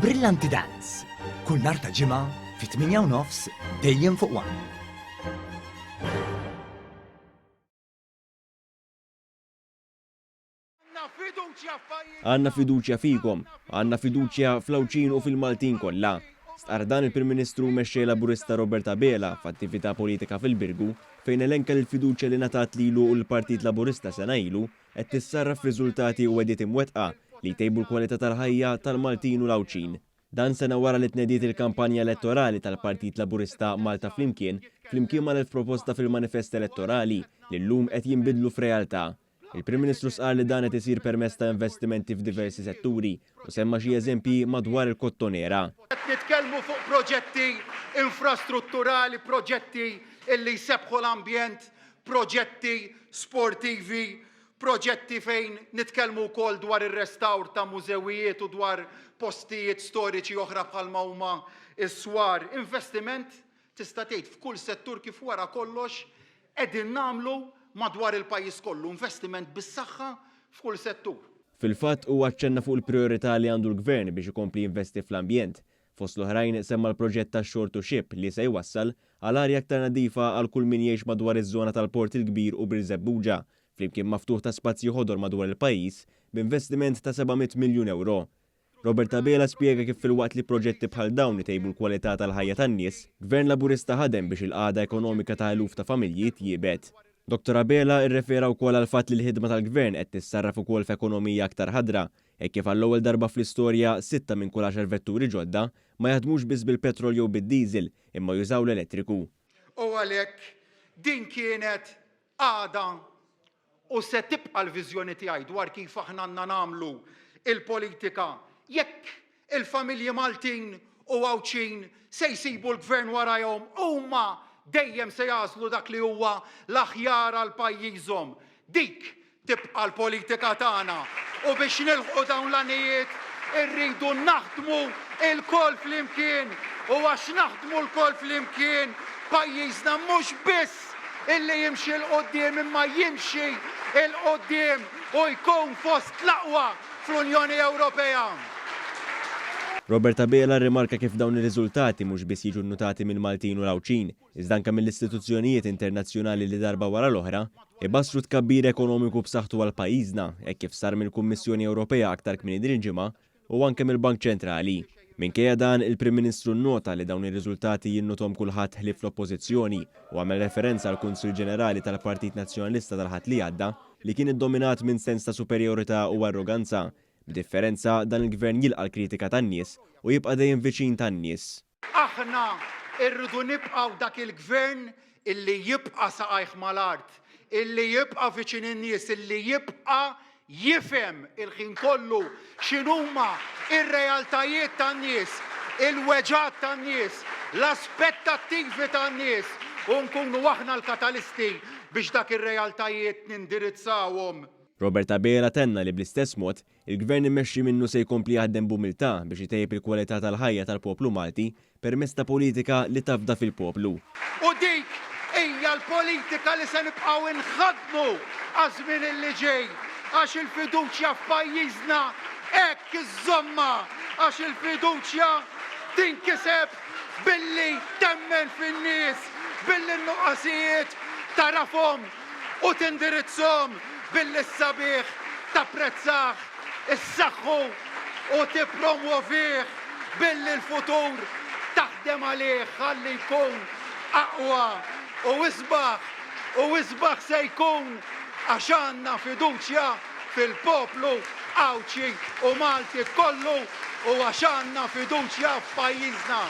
Brillanti Dance, kull nhar ta' Ġimgħa fit-8 u nofs dejjem fuq One. Għandna fiduċja fikom, għandna fiduċja fl-Għawdxin u fil-Maltin kollha. Stqarr dan il-Prim Ministru u Mexxej Laburista Robert Abela f'attività politika fil-Birgu fejn elenka li l-fiduċja li ngħatat lilu u lill-Partit Laburista sena ilu qed tissarraf f'riżultati u wegħdiet imwettqa li jtejbu l-kwalità tal-ħajja tal-Maltin u l-Għawdxin. Dan sena wara li tnediet il-kampanja elettorali tal-Partit Laburista Malta Flimkien, flimkien mal-1000 proposta fil-manifest elettorali li llum qed jinbidlu f'realtà. Il-Prim Ministru stqarr li dan qed isir permezz ta' investimenti f'diversi setturi u semma xi eżempji madwar il-Kottonera. Qed nitkellmu fuq proġetti infrastrutturali, proġetti illi jsebbħu l-ambjent, proġetti sportivi, proġetti fejn nitkellmu wkoll dwar ir-restawr ta' mużewijiet u dwar postijiet storiċi oħra bħalma huma s-swar. Investiment tista' tgħid f'kull settur kif wara kollox qegħdin nagħmlu madwar il-pajjiż kollu, investiment bis-saħħa f'kull settur. Fil-fatt, huwa aċċenna fuq il-prijorità li għandu l-Gvern biex ikompli jinvesti fl-ambjent. Fost l-oħrajn, semma l-proġett tax-Shore to Ship li se jwassal għal arja aktar nadifa għal kull min jgħix madwar iż-żona tal-Port il-Kbir u Birżebbuġa, flimkien ma' ftuħ ta' spazji ħodor madwar il-pajjiż b'investiment ta' 700 miljun ewro. Robert Abela spjega kif filwaqt li proġetti bħal dawn itejbu l-kwalità tal-ħajja tan-nies, Gvern Laburista ħadem biex il-qagħda ekonomika ta' eluf ta' familji tjiebet. Dottor Abela rrefera wkoll għall-fatt li l-ħidma tal-Gvern qed tissarraf ukoll f'ekonomija aktar ħadra, hekk kif għall-ewwel darba fl-istorja sitta minn kull għaxar vetturi ġodda ma jaħdmux biss bil-petrol jew bid-diesel imma jużaw l-elettriku. U għalhekk din kienet għada u se tibqa' l-viżjoni tiegħi dwar kif aħna għandna nagħmlu l-politika jekk il-familji Maltin u Għawdxin se jsibu l-Gvern warajhom huma dejjem se jagħżlu dak li huwa l-aħjar għal pajjiżhom. Dik tibqa' l-politika tagħna u biex nilħqu dawn l-għanijiet irridu naħdmu lkoll flimkien u għax naħdmu lkoll flimkien pajjiżna mhux biss illi jimxi 'l quddiem imma jimxi 'l quddiem u jkun fost l-aqwa fl-Unjoni Ewropea. Robert Abela rrimarka kif dawn ir-riżultati mhux biss jiġu nnutati mill-Maltin u l-Għawdxin, iżda anke mill-istituzzjonijiet internazzjonali li darba wara l-oħra, ibassru tkabbir ekonomiku b'saħħtu għal pajjiżna, hekk kif sar mill-Kummissjoni Ewropea aktar kmieni din il-ġimgħa u anke mill-Bank Ċentrali. Minkejja dan, il-Prim Ministru nnota li dawn ir-riżultati jinnothom kulħadd ħlief l-Oppożizzjoni u għamel referenza għall-Kunsill Ġenerali tal-Partit Nazzjonalista tal-Ħadd li għadda li kien iddominat minn sens ta' superjorità u arroganza. B'differenza, dan il-Gvern jilqa' l-kritika tan-nies u jibqa' dejjem viċin tan-nies. Aħna rridu nibqgħu dak il-Gvern illi jibqa' saqajh mal-art, illi jibqa' viċin in-nies, illi jibqa' jifhem il-ħin kollu x'inhuma r-realtajiet tan-nies, il-weġgħat tan-nies, l-aspettattivi tan-nies u nkunu aħna l-katalisti biex dak ir-realtajiet nindirizzawhom. Robert Abela tenna li bl-istess mod, Il-Gvern immexxi minnu se jkompli jaħdem b'umiltà biex itejjeb il-kwalità tal-ħajja tal-poplu Malti permezz ta' politika li tafda fil-poplu. U dik hija l-politika li se nibqgħu nħaddmu għaż-żmien illi ġej għax il-fiduċja f'pajjiżna hekk iżżommha għax il-fiduċja tinkiseb billi temmen fin-nies, billi n-nuqqasijiet tagħrafhom u tindirizzhom billi s-sabiħ tapprezzah, issaħħu u tippromwovih billi l-futur taħdem għalih ħalli jkun aqwa u isbaħ u isbaħ se jkun għax għandna fiduċja fil-poplu Għawdxi u Malti kollu u għax għandna fiduċja f'pajjiżna.